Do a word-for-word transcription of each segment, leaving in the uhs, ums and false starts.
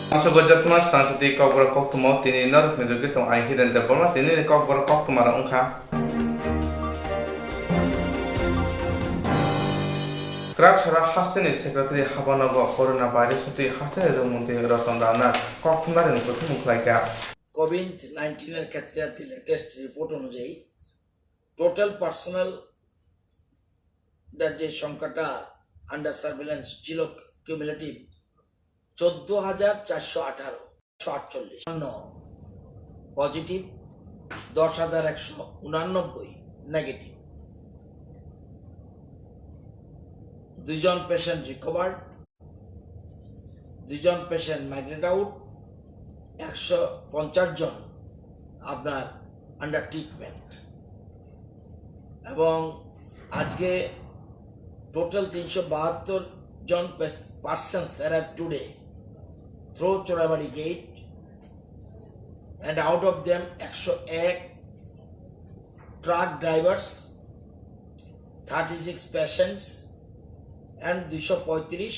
Thansa gojatma sansadi kokborok koktwma tini norokni rwgwi tong ai Hiren Debbarma tini ni kokborok koktwma rok wngkha. Kwrak sara hasteni secretary habanogo corona virus twi hasteni rwngmwntwi Ratan Rana koktwma rwngmwntwi khlaikha. Covid nineteen er khetre atte latest report onujayi total personnel da je সংখ্যাটা under surveillance ছিল cumulative চোদ্দ হাজার চারশো আঠারো, আটচল্লিশ, পজিটিভ দশ হাজার একশো উনানব্বই, নেগেটিভ দুইজন পেশেন্ট রিকভার্ড, দুইজন পেশেন্ট মাইগ্রেট আউট, একশো পঞ্চাশ জন আপনার আন্ডার ট্রিটমেন্ট। এবং আজকে টোটাল তিনশো বাহাত্তর জন persons arrive today through Churaibari gate, and out of them একশো এক truck drivers, thirty six passengers, and দুইশো পঁয়ত্রিশ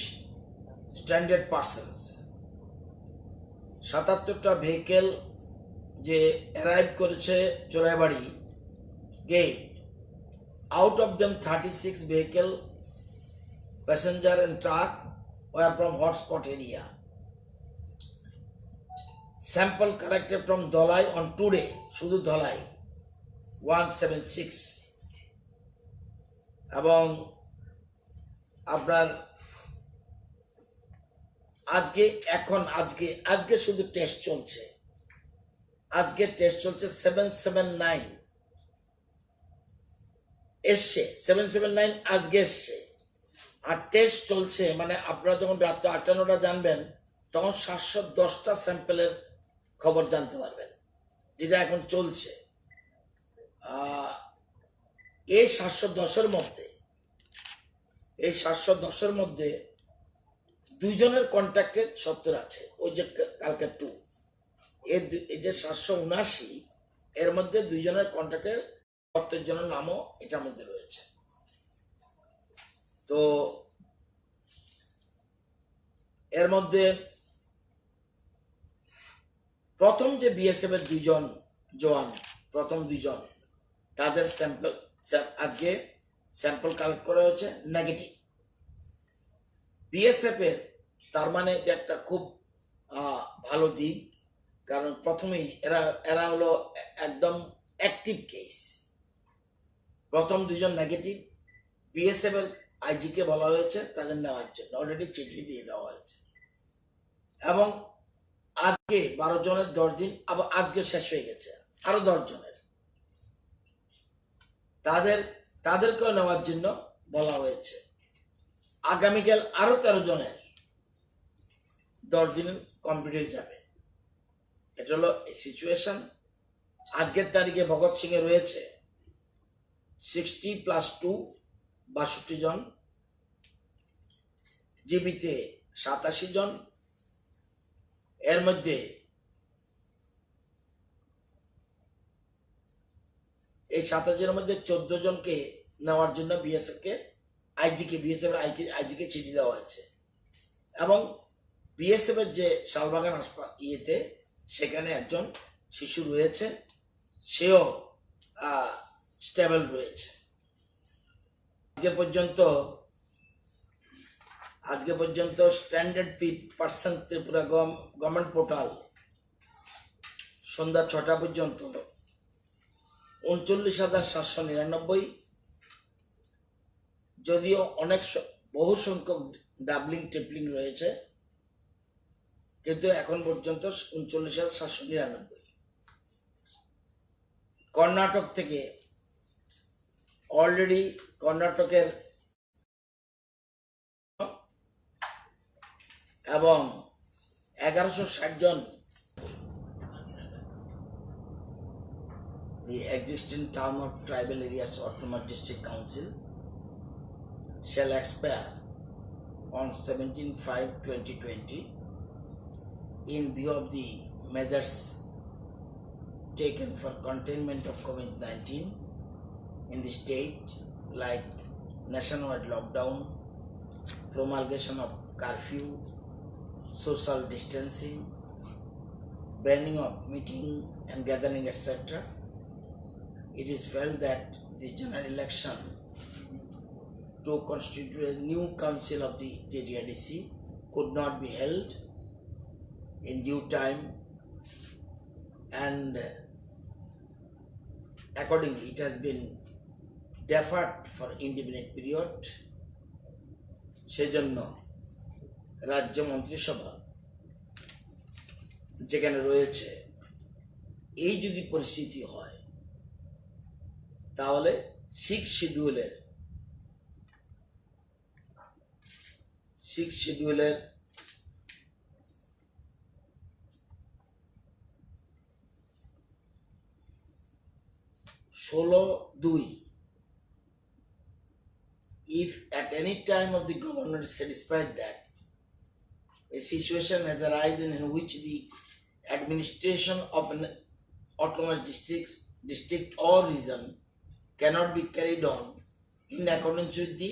স্ট্যান্ডার্ড পার্সনস। সাতাত্তরটা ভেহিকেল যে অ্যারাইভ করেছে Churaibari gate, out of them thirty six vehicle, passenger and truck were from hotspot area. Sample collected from Dholai on today, শুধু Dhalai, one seven six. এবং আপনার আজকে, এখন আজকে, আজকে শুধু টেস্ট চলছে, আজকে টেস্ট চলছে সেভেন সেভেন নাইন এসছে, সেভেন সেভেন নাইন আজকে এসছে। আর টেস্ট চলছে, মানে আপনারা যখন রাত্রে আটটা নটা জানবেন, তখন সাতশো দশটা স্যাম্পলের খবর জানতে পারবেন, যেটা এখন চলছে। আহ, এই সাতশো দশের মধ্যে, এই সাতশো দশের মধ্যে দুইজনের কন্ট্যাক্টে সত্তর আছে, ওই যে কা-, কালকে টু। এই দু-, এই যে সাতশো উনাশি, এর মধ্যে দুইজনের কন্ট্যাক্টে সত্তর জনের নামও এটার মধ্যে রয়েছে। তো এর মধ্যে প্রথম যে বিএসএফ এর দুইজন জওয়ান, প্রথম দুইজন, তাদের স্যাম্পল, স্যা-, আজকে স্যাম্পল কালেক্ট করা হয়েছে নেগেটিভ। বিএসএফ এর, তার মানে এটা একটা খুব, আহ, ভালো দিক, কারণ প্রথমেই এরা, এরা হলো এ-, একদম অ্যাক্টিভ কেস। প্রথম দুইজন নেগেটিভ, বিএসএফ এর আইজি কে বলা হয়েছে তাদের নেওয়ার জন্য, অলরেডি চিঠি দিয়ে দেওয়া হয়েছে। এবং আজকে বারো জনের দশ দিন, আবার আজকে শেষ হয়ে গেছে, আরো দশ জনের, তাদের, তাদেরকেও নেওয়ার জন্য বলা হয়েছে। আগামীকাল আরো তেরো জনের দশ দিন কমপ্লিট হয়ে যাবে। এটা হলো এই সিচুয়েশন। আজকের তারিখে ভগৎ সিং এ রয়েছে সিক্সটি প্লাস টু, বাষট্টি জন, জিবিতে সাতাশি জন। এর মধ্যে এই সাতাশ জনের মধ্যে চোদ্দ জনকে নেওয়ার জন্য বিএসএফ কে, আইজি কে, বিএসএফ এর আইজি কে চিঠি দেওয়া হয়েছে। এবং বিএসএফ এর যে শালবাগান হাসপা-, ইয়েতে, সেখানে একজন শিশু রয়েছে, সেও, আহ, স্টেবল রয়েছে। আজকে পর্যন্ত, আজকে পর্যন্ত স্ট্যান্ডার্ড পি-, পার্সন ত্রিপুরা গম-, গভর্নমেন্ট পোর্টাল সন্ধ্যা ছটা পর্যন্ত ঊনচল্লিশ হাজার সাতশো নিরানব্বই, যদিও অনেক স-, বহু সংখ্যক ডাবলিং ট্রিপলিং রয়েছে, কিন্তু এখন পর্যন্ত ঊনচল্লিশ হাজার সাতশো নিরানব্বই। কর্ণাটক থেকে অলরেডি কর্ণাটকের এবং এগারোশো ষাট জন, the existing term of tribal areas autonomous district council shall expire on seventeen five twenty twenty. In view of the measures taken for containment of COVID nineteen in the state, like nationwide lockdown, promulgation of curfew, social distancing, banning of meeting and gathering, et cetera, it is felt that the general election to constitute a new council of the T T R D C could not be held in due time, and accordingly it has been deferred for indefinite period. সেজন্য রাজ্য মন্ত্রিসভা যেখানে রয়েছে, এই যদি পরিস্থিতি হয়, তাহলে সিক্স শিডিউলের সিক্স শিডিউলের ষোলো দুই, if at any time of the governor is satisfied that a situation has arisen in which the administration of an autonomous district, district or region cannot be carried on in accordance with the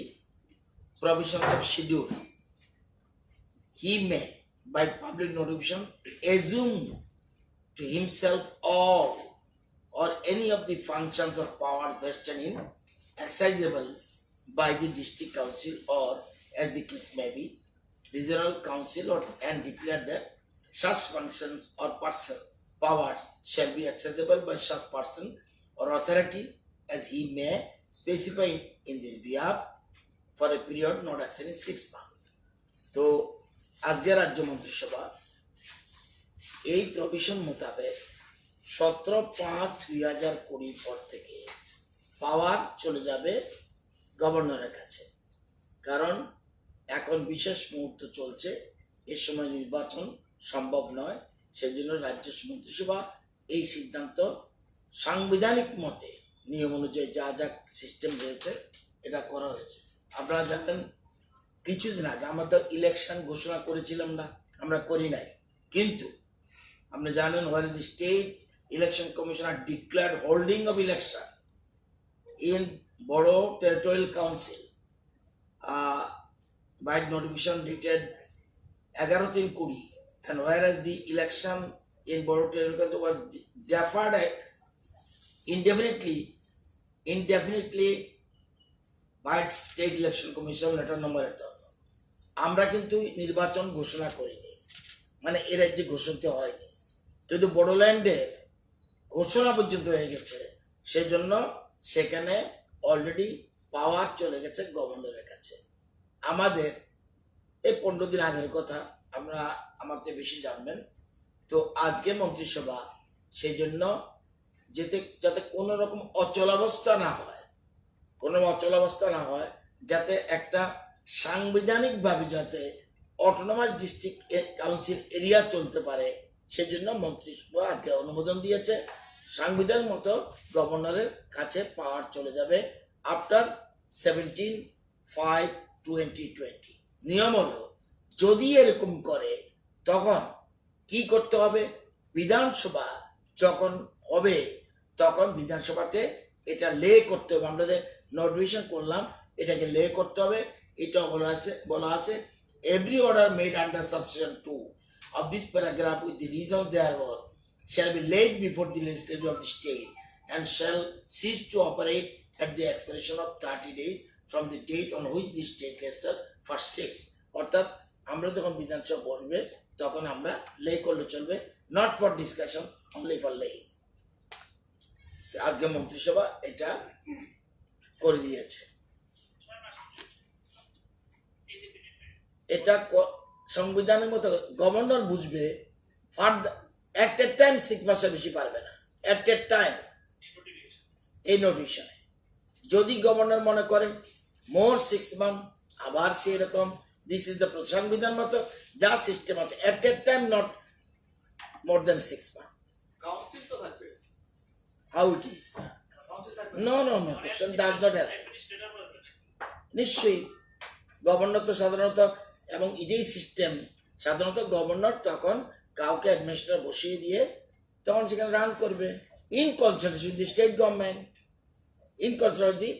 provisions of schedule, he may, by public notification, assume to himself all or any of the functions or power vested in exercisable by the district council or, as the case may be, regional council, or, and declare that such functions or person powers shall be exercisable by such person or authority as he may specify in this behalf for a period not exceeding six months. তো আজকে রাজ্য মন্ত্রিসভা এই প্রভিশন মোতাবেক সতেরো পাঁচ দুই হাজার কুড়ির পর থেকে পাওয়ার চলে যাবে গভর্নরের কাছে, কারণ এখন বিশেষ মুহূর্ত চলছে, এ সময় নির্বাচন সম্ভব নয়। সেজন্য রাজ্য মন্ত্রিসভা এই সিদ্ধান্ত সাংবিধানিক মতে, নিয়ম অনুযায়ী যা যা সিস্টেম রয়েছে, এটা করা হয়েছে। আপনারা জানেন, কিছুদিন আগে আমরা তো ইলেকশন ঘোষণা করেছিলাম না, আমরা করি নাই, কিন্তু আপনি জানেন, where the state election commissioner declared holding of election in Bodo Territorial Council, uh, by notification dated এগারো তিন কুড়ি, and whereas the election in Bodo Territorial Council was de- deferred indefinitely, indefinitely by State Election Commission, letter number এত। আমরা কিন্তু নির্বাচন ঘোষণা করিনি, মানে এ রাজ্যে ঘোষিত হয়নি, কিন্তু বোডোল্যান্ডের ঘোষণা পর্যন্ত হয়ে গেছে, সেজন্য সেখানে অলরেডি পাওয়ার চলে গেছে গভর্নরের কাছে। আমাদের এই পনেরো দিন আগের কথা, আমরা আমাদের বেশি জানবেন। তো আজকে মন্ত্রিসভা সেই জন্য যেতে, যাতে কোনো রকম অচলাবস্থা না হয়, কোনো অচলাবস্থা না হয়, যাতে একটা সাংবিধানিকভাবে যাতে অটোনোমাস ডিস্ট্রিক্ট কাউন্সিল এরিয়া চলতে পারে, সেজন্য মন্ত্রিসভা আজকে অনুমোদন দিয়েছে। সাংবিধান মতো গভর্নরের কাছে পাওয়ার চলে যাবে after seventeen five twenty twenty. নিয়ম হলো, যদি এরকম করে, তখন কি করতে হবে? বিধানসভা যখন হবে, তখন বিধানসভাতে এটা লে করতে হবে। আমরা যে নোটিফিকেশন করলাম, এটাকে লে করতে হবে। এটা বলা আছে, বলা আছে, every order made under subsection two of this paragraph with the reason therefor shall be laid before the legislature of the state and shall cease to operate at the expiration of thirty days from the date on which the state legislature first sits. অর্থাৎ আমরা যখন বিধানসভা বসবে, তখন আমরা লে করলে চলবে, not for discussion, only for laying। তো আজকে মন্ত্রিসভা এটা করে দিয়েছে। এটা ক- সংবিধানের মতো গভর্নর বুঝবে, further, at a time six মাসের বেশি পারবে না, অ্যাট এ টাইম। এই নোটিফিকেশনে যদি গভর্নর মনে করে মোর সিক্স মান্থ, আবার সেই রকম, দিস ইজ দ্য সংবিধান মতো যা সিস্টেম আছে, at that time not more than six month. Council তো থাকবে। How it is? কাউন্সিল থাকবে। No, no, no, question does not arise. নিশ্চয়ই, গভর্নর তো সাধারণত, এবং এটাই সিস্টেম, সাধারণত গভর্নর তখন কাউকে অ্যাডমিনিস্ট্রেটর বসিয়ে দিয়ে তখন সেখানে রান করবে, in consultation with the state government, in consultation with the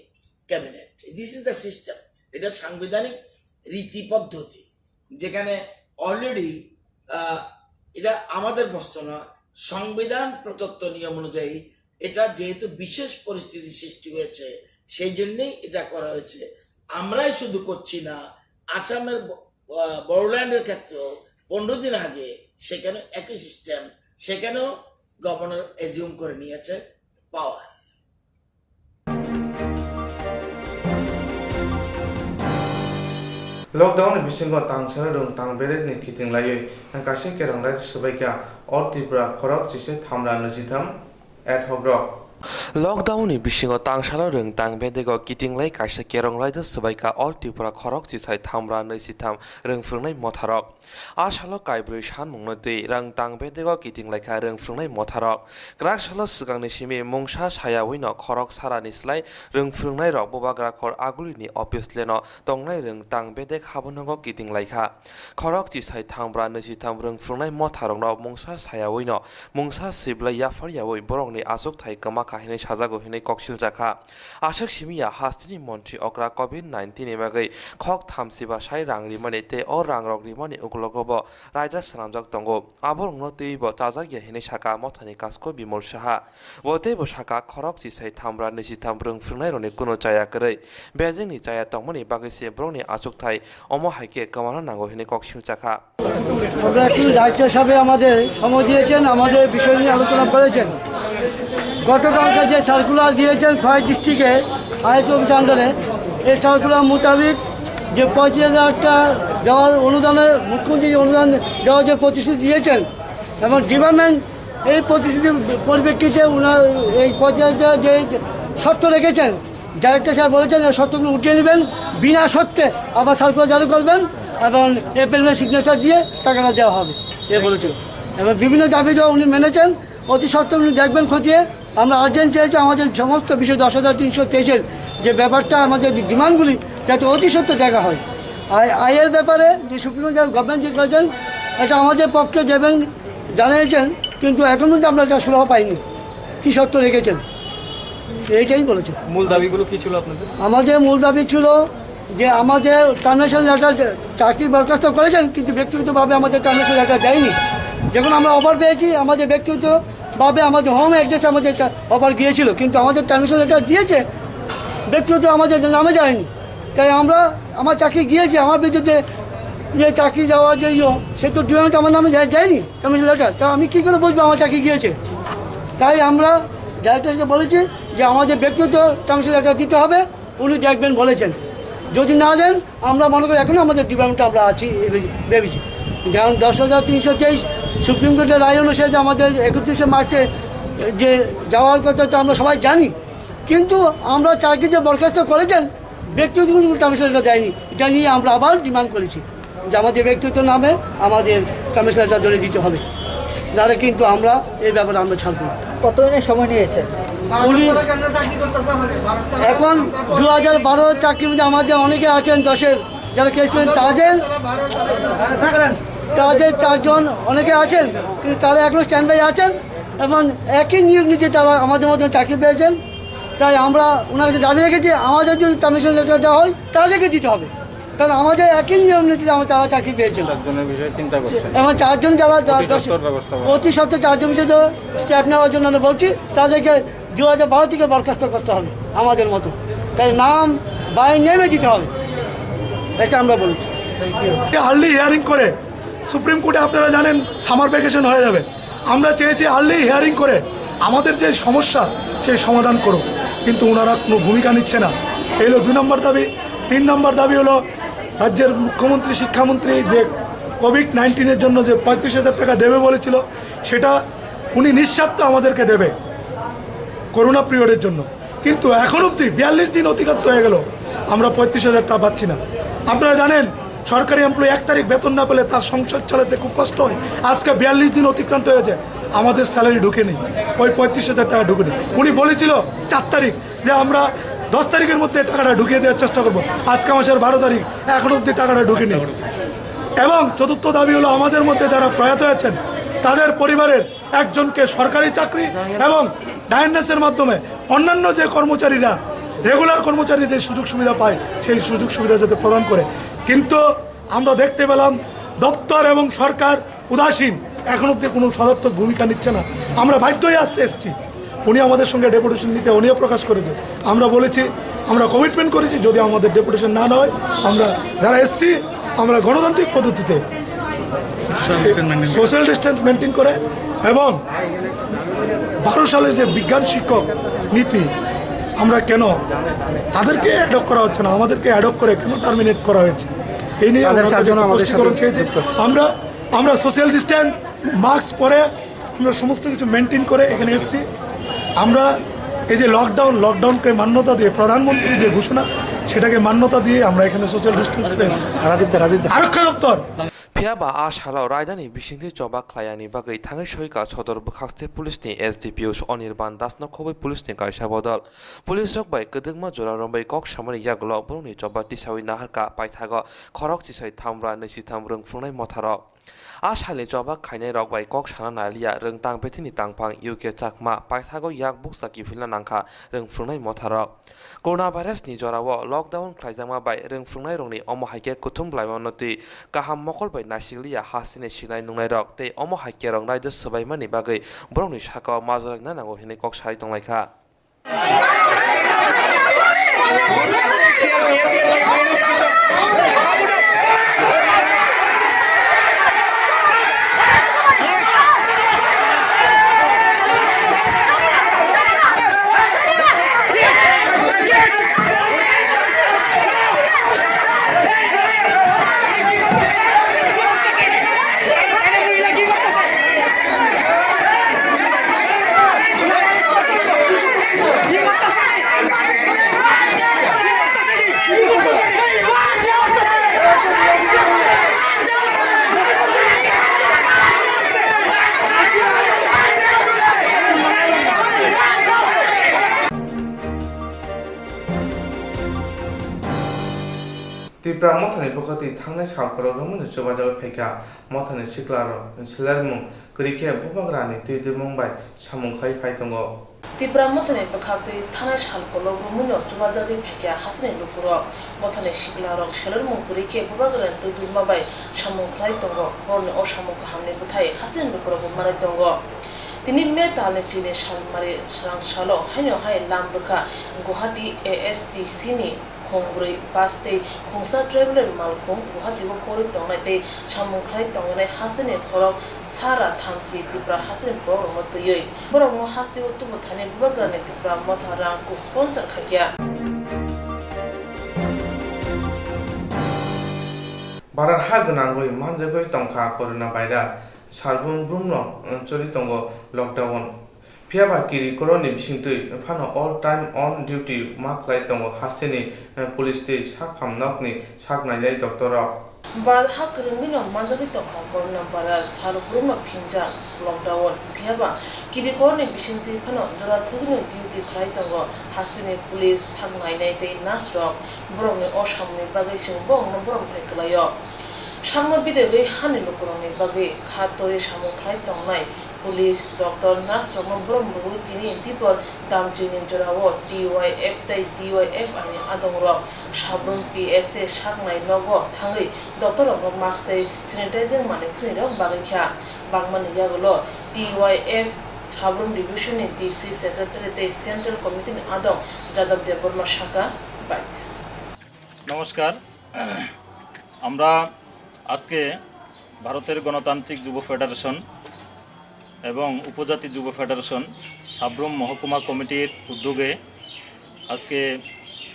cabinet. This is the system. এটা সাংবিধানিক রীতি পদ্ধতি, যেখানে অলরেডি এটা আমাদের বস্তু না, সংবিধান প্রদত্ত নিয়ম অনুযায়ী এটা যেহেতু বিশেষ পরিস্থিতি সৃষ্টি হয়েছে, সেই জন্যই এটা করা হয়েছে। আমরাই শুধু করছি না, আসামের ব- আহ, বড়োল্যান্ডের ক্ষেত্রেও পনেরো দিন আগে সেখানে একই সিস্টেম, সেখানেও গভর্নর অ্যাজিউম করে নিয়েছে পাওয়ার। Lockdown ni bisingo tang salo rwng tang bedek ni kiting laiwi kaisa kerong rai swbaikha All Tripura khorok chisi thamra nujitham ad hoc rok. Lockdown ni bisingo tang salo rwng tang bedego kiting lai kaisa kerong raida swbaikha All Tripura khorok chisai thamra nujitham rwng phwrwngnai motharok. A salo kaibrwi sanmungno twi rwng tang bedego kiting laikha rwng phwrwngnai motharok. Kwrak salo swkangni simi mungsa sayawino khorok sarani slai rwng phwrwngnairok bubagra khor agulini office leno tongnai rwng tang bedek habunogo kiting laikha. Khorok chisai thangbra nwisitham rwng phwrwngnai motharokno mungsa sayawino mungsa siblai yapharyawi borokni achukthai kwma kha hinwi sajago hinwi koksiljakha. Aswk simi ya hasteni montri okra covid nineteen ni bagwi khok thamsiba sai rang rimani tei o rangrok rimani uklogo bo raida swnamjak tongo. Aborokno twiwi bo chajak ya hinwi saka mothani kasko Bimol Saha. Bo teibo saka khorok chisai thamra nwisitham rwng phwrwngnairokni kunu chaya kwrwi. Bejengni chaya tongmani bagwi se borokni achukthai omo hai khe kwmana nango hinwi kok singchakha. আমরা একটু ডাইরেক্টর সাহেব আমাদের সময় দিয়েছেন, আমাদের বিষয় নিয়ে আলোচনা করেছেন। গতকালকে যে সার্কুলার দিয়েছেন ফায়ার ডিস্ট্রিক্টে আইএস অফিস আন্ডারে, এই সার্কুলার মোতাবেক যে পঁচিশ হাজার টাকা দেওয়ার অনুদানে মুখ্যমন্ত্রী যে অনুদান দেওয়ার যে প্রতিশ্রুতি দিয়েছেন এবং ডিপার্টমেন্ট এই প্রতিশ্রুতির পরিপ্রেক্ষিতে ওনার এই পঁচিশ হাজার টাকা যে শর্ত রেখেছেন, ডাইরেক্টর সাহেব বলেছেন এই শর্তগুলো উঠিয়ে নেবেন, বিনা শর্তে আবার সার্কুলার জারি করবেন এবং এপিএল সিগনেচার দিয়ে টাকাটা দেওয়া হবে, এ বলেছেন। এবং বিভিন্ন দাবি দেওয়া উনি মেনেছেন। অতি সত্বর উনি দেখবেন খতিয়ে। আমরা আর্জেন্ট চেয়েছি আমাদের সমস্ত বিষয় দশ হাজার তিনশো তেইশের যে ব্যাপারটা, আমাদের যে ডিমান্ডগুলি যাতে অতি সত্বর দেখা হয়। আর আইয়ের ব্যাপারে যে সুপ্রিম কোর্ট গভর্নমেন্ট যে করেছেন, এটা আমাদের পক্ষে দেবেন জানিয়েছেন, কিন্তু এখন পর্যন্ত আমরা এটা সুরাহা পাইনি। কি শর্ত রেখেছেন, এইটাই বলেছেন। মূল দাবিগুলো কি ছিল আপনাদের? আমাদের মূল দাবি ছিল যে আমাদের টার্মিনেশন লেটার চাকরি বরখাস্ত করেছেন, কিন্তু ব্যক্তিগতভাবে আমাদের টার্মিনেশন লেটার দেয়নি। যখন আমরা অফার পেয়েছি, আমাদের ব্যক্তিগতভাবে আমাদের হোম অ্যাড্রেসে আমাদের অফার গিয়েছিল, কিন্তু আমাদের টার্মিনেশন লেটার দিয়েছে ব্যক্তিগত আমাদের নামে দেয়নি। তাই আমরা, আমার চাকরি গিয়েছে, আমার বিরুদ্ধে যে চাকরি যাওয়ার যে ইয়ে, সে তো ডিমান্ড আমার নামে দেয়- দেয়নি টার্মিনেশন লেটার। তা আমি কী করে বুঝবো আমার চাকরি গিয়েছে? তাই আমরা ডাইরেক্টরকে বলেছি যে আমাদের ব্যক্তিগত টার্মিনেশন লেটার দিতে হবে, উনি দেখবেন বলেছেন। যদি না দেন, আমরা মনে করি এখনো আমাদের ডিপার্টমেন্টে আমরা আছি, ভেবেছি। কারণ দশ হাজার তিনশো তেইশ সুপ্রিম কোর্টের রায় অনুসারে যে আমাদের একত্রিশে মার্চে যে যাওয়ার কথা, তো আমরা সবাই জানি। কিন্তু আমরা চাকরি যে বরখাস্ত করেছেন, ব্যক্তিগত কোনো টার্মিনেশন লেটার দেয়নি। এটা নিয়ে আমরা আবার ডিমান্ড করেছি যে আমাদের ব্যক্তিগত নামে আমাদের টার্মিনেশন লেটার ধরে দিতে হবে, নাহলে কিন্তু আমরা এই ব্যাপারে আমরা ছাড়ব না। কতদিনের সময় নিয়েছেন? উনি এখন দু হাজার বারো চাকরির মধ্যে আমাদের অনেকে আছেন, দশের যারা কেস করেন, তাদের তাদের চারজন অনেকে আছেন, কিন্তু তারা এখনো স্ট্যান্ড বাই আছেন এবং একই নিয়োগ নীতি তারা আমাদের মতন চাকরি পেয়েছেন। তাই আমরা ওনার কাছে দাবি রেখেছি, আমাদের যদি টার্মিনেশন লেটার দেওয়া হয়, তাদেরকে দিতে হবে, কারণ আমাদের একই নিয়ম নীতিতে আমরা, তারা চাকরি পেয়েছেন। চারজনের বিষয়ে চিন্তা করছেন। এবং চারজন যারা যা- অতি দশ- সত্বর ব্যবস্থা করা। অতি সত্বর চারজন বিষয়ে তো স্টেপ নেওয়ার জন্য আমরা বলছি, তাদেরকে দু হাজার বারো থেকে বরখাস্ত করতে হবে আমাদের মতো, তাই নাম বাই নেমে দিতে হবে, এটা আমরা বলেছি। আর্লি হিয়ারিং করে সুপ্রিম কোর্টে, আপনারা জানেন, সামার ভ্যাকেশন হয়ে যাবে। আমরা চেয়েছি আর্লি হিয়ারিং করে আমাদের যে সমস্যা, সেই সমাধান করুক, কিন্তু ওনারা কোনো ভূমিকা নিচ্ছে না। এই হলো দুই নম্বর দাবি। তিন নম্বর দাবি হলো রাজ্যের মুখ্যমন্ত্রী, শিক্ষামন্ত্রী যে কোভিড নাইন্টিনের জন্য যে পঁয়ত্রিশ হাজার টাকা দেবে বলেছিল, সেটা উনি নিঃশর্ত আমাদেরকে দেবে করোনা পিরিয়ডের জন্য। কিন্তু এখন অবধি বিয়াল্লিশ দিন অতিক্রান্ত হয়ে গেল, আমরা পঁয়ত্রিশ হাজার টাকা পাচ্ছি না। আপনারা জানেন, সরকারি এমপ্লয়ি এক তারিখ বেতন না পেলে তার সংসার চালাতে খুব কষ্ট হয়। আজকে বিয়াল্লিশ দিন অতিক্রান্ত হয়েছে, আমাদের স্যালারি ঢুকেনি, ওই পঁয়ত্রিশ হাজার টাকা ঢুকেনি। উনি বলেছিল চার তারিখ যে আমরা দশ তারিখের মধ্যে টাকাটা ঢুকিয়ে দেওয়ার চেষ্টা করব। আজকে মাসের বারো তারিখ, এখন অবধি টাকাটা ঢুকেনি। এবং চতুর্থ দাবি হলো, আমাদের মধ্যে যারা প্রয়াত হয়েছেন, তাদের পরিবারের একজনকে সরকারি চাকরি এবং ডায়ান্ডাসের মাধ্যমে অন্যান্য যে কর্মচারীরা, রেগুলার কর্মচারী যে সুযোগ সুবিধা পায়, সেই সুযোগ সুবিধা যাতে প্রদান করে। কিন্তু আমরা দেখতে পেলাম দপ্তর এবং সরকার উদাসীন, এখন অব্দি কোনো সদর্থক ভূমিকা নিচ্ছে না। আমরা বাধ্য হয়ে আসছি, এসছি। উনি আমাদের সঙ্গে ডেপুটেশন নিতে অনীহা প্রকাশ করে দেন। আমরা বলেছি, আমরা কমিটমেন্ট করেছি, যদি আমাদের ডেপুটেশন না নেওয়া হয়, আমরা যারা এসছি, আমরা গণতান্ত্রিক পদ্ধতিতে সোশ্যাল ডিস্টেন্স মেনটেন করে এবং বারো সালের যে বিজ্ঞান শিক্ষক নীতি, আমরা কেন তাদেরকে অ্যাডপ্ট করা হচ্ছে না, আমাদেরকে অ্যাডপ্ট করে কেন টার্মিনেট করা হয়েছে, এই নিয়ে তাদের ওনার কাছে চারজন একটু আমাদের সাথে স্পষ্টীকরণ চেয়েছি। যুক্ত আছে। আমরা, আমরা সোশ্যাল ডিস্টেন্স, মাস্ক পরে, আমরা সমস্ত কিছু মেনটেন করে এখানে এসেছি। আমরা এই যে লকডাউন, লকডাউনকে মান্যতা দিয়ে প্রধানমন্ত্রী যে ঘোষণা, সেটাকে মান্যতা দিয়ে আমরা এখানে সোশ্যাল ডিস্টেন্স করে এসেছি। রাজীব দা, রাজীব দা। আরক্ষা দপ্তর। Phiya ba a salo raidani bisingtwi choba khlaiyani bagwi thangwi soika sodor bwkhakste police ni S D P O Anirban Das no khobwi police ni kaisa bodol. Police rok bai kwdwkma jora romwi kok samani yagulo borokni choba tisawi naharkha paithago khorok chisai thamra nwisitham rwng phunuknai motharok. A salni choba khainai rok bai kok sana naliya rwng tang bethini tangphang U K Chakma paithago yak bukcha kiphilna nangkha rwng phunuknai motharok. Coronavirus ni jorao lockdown khlaijakma bai rwng phunuknairokni omo hai khe kuthum bwlaimano twi kaham mokol bai naisik liya hasteni sinai nungnairok tei omo hai khe rok naida swbaimani bagwi borokni sakao majra rina nango hinwi kok sai tonglaikha. Tipra mothani bwkhak twi thangnai sal kwrwngmungni chubajagwi phaikha. Mothani siklarok selermung kwrwi khe bubagrani twi dumung bai samung khlai phai tongo. Tipra mothani bwkhak twi thangnai sal kwrwngmungno chubajagwi phaikha hasteni lukurok. Mothani siklarok selermung kwrwi khe bubagrani twi duma bai samung khlai tongo. Borokni o samung kahamni bwthai hasteni lukurokbo manwi tongo. Tini May talni chini salmari swrang salo haino hai lam bwkha Guwahati A S D C ni khungbrwi bus tei khungsa traveller malkhung Guwahati o porwi tongnai tei samung khlai tongnai hasteni khorok sara thamchi Tripura hasteni borokrokno twiwi borokno hasteo tubu thani bubagrani Tripura motha rang ku sponsor khaikha. Barar ha gwnangwi manjagwi tongkha corona virus, sarbung brumno choli tongo lockdown. Phiya ba kiri koroni bisingtwi phano all time on duty ma khlai tongo hasteni, eh, police tei saphang nokni sak nainai doctor rok. Bal ha kwrwngwino manjagwi tongkha corona virus, sal brumno phinjak lockdown. Phiya ba kiri koroni bisingtwi phano jora thwgwino duty khlai tongo hasteni police, sak nainai tei nurse rok. Borokni o samungni bagwi chwng borokno borok thai kwlaio. Sakno bidegwi hani lukurokni bagwi kha torwi samung khlai tongnai. Police, doctor, nurse rokno borom rwui tini Dipor Damchini jorao T Y F tei D Y F I ni adongrok sabrum P S tei saknai nogo thangwi doctor rokno mask tei sanitizing manwi khwrwirok bagwi kha. Bangmani yagulo T Y F sabrum division ni D C secretary tei central committee ni adong Jadab Debbarma saka, Bait. নমস্কার। আমরা আজকে ভারতের গণতান্ত্রিক যুব ফেডারেশন এবং উপজাতি যুব ফেডারেশন সাব্রুম মহকুমা কমিটির উদ্যোগে আজকে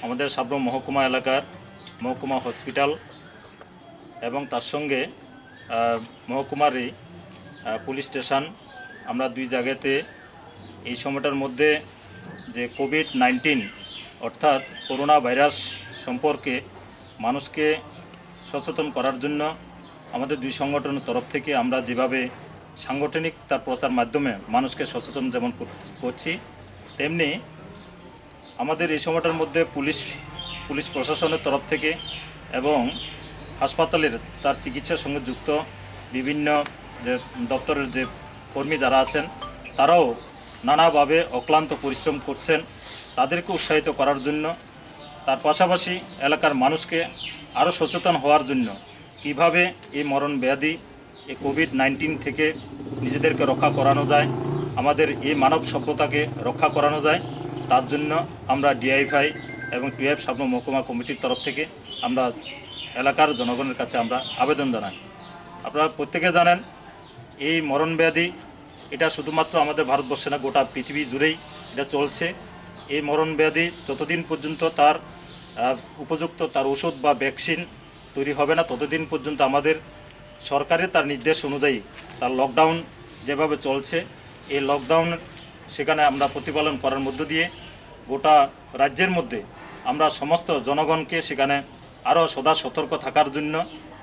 আমাদের সাব্রুম মহকুমা এলাকার মহকুমা হসপিটাল এবং তার সঙ্গে, আহ, মহকুমারই, আহ, পুলিশ স্টেশন, আমরা দুই জায়গাতে এই সময়টার মধ্যে যে কোভিড নাইন্টিন অর্থাৎ করোনা ভাইরাস সম্পর্কে মানুষকে সচেতন করার জন্য আমাদের দুই সংগঠনের তরফ থেকে আমরা যেভাবে সাংগঠনিক তার প্রচার মাধ্যমে মানুষকে সচেতন যেমন কর-, করছি, তেমনি আমাদের এই সময়টার মধ্যে পুলিশ, পুলিশ প্রশাসনের তরফ থেকে এবং হাসপাতালের তার চিকিৎসার সঙ্গে যুক্ত বিভিন্ন যে দপ্তরের যে কর্মী যারা আছেন, তারাও নানাভাবে অক্লান্ত পরিশ্রম করছেন। তাদেরকে উৎসাহিত করার জন্য, তার পাশাপাশি এলাকার মানুষকে আরও সচেতন হওয়ার জন্য কিভাবে এই মরণ ব্যাধি, এই কোভিড নাইন্টিন থেকে নিজেদেরকে রক্ষা করানো যায়, আমাদের এই মানব সভ্যতাকে রক্ষা করানো যায়, তার জন্য আমরা ডিআইএফআই এবং টুয়েলভ সাবরুম মহকুমা কমিটির তরফ থেকে আমরা এলাকার জনগণের কাছে আমরা আবেদন জানাই। আপনারা প্রত্যেকে জানেন, এই মরণ ব্যাধি এটা শুধুমাত্র আমাদের ভারতবর্ষে না, গোটা পৃথিবী জুড়েই এটা চলছে। এই মরণ ব্যাধি যতদিন পর্যন্ত তার, আহ, উপযুক্ত তার ওষুধ বা ভ্যাকসিন তৈরি হবে না, ততদিন পর্যন্ত আমাদের সরকারের তার নির্দেশ অনুযায়ী তার লকডাউন যেভাবে চলছে, এই লকডাউন সেখানে আমরা প্রতিপালন করার মধ্য দিয়ে গোটা রাজ্যের মধ্যে আমরা সমস্ত জনগণকে সেখানে আরও সদা সতর্ক থাকার জন্য,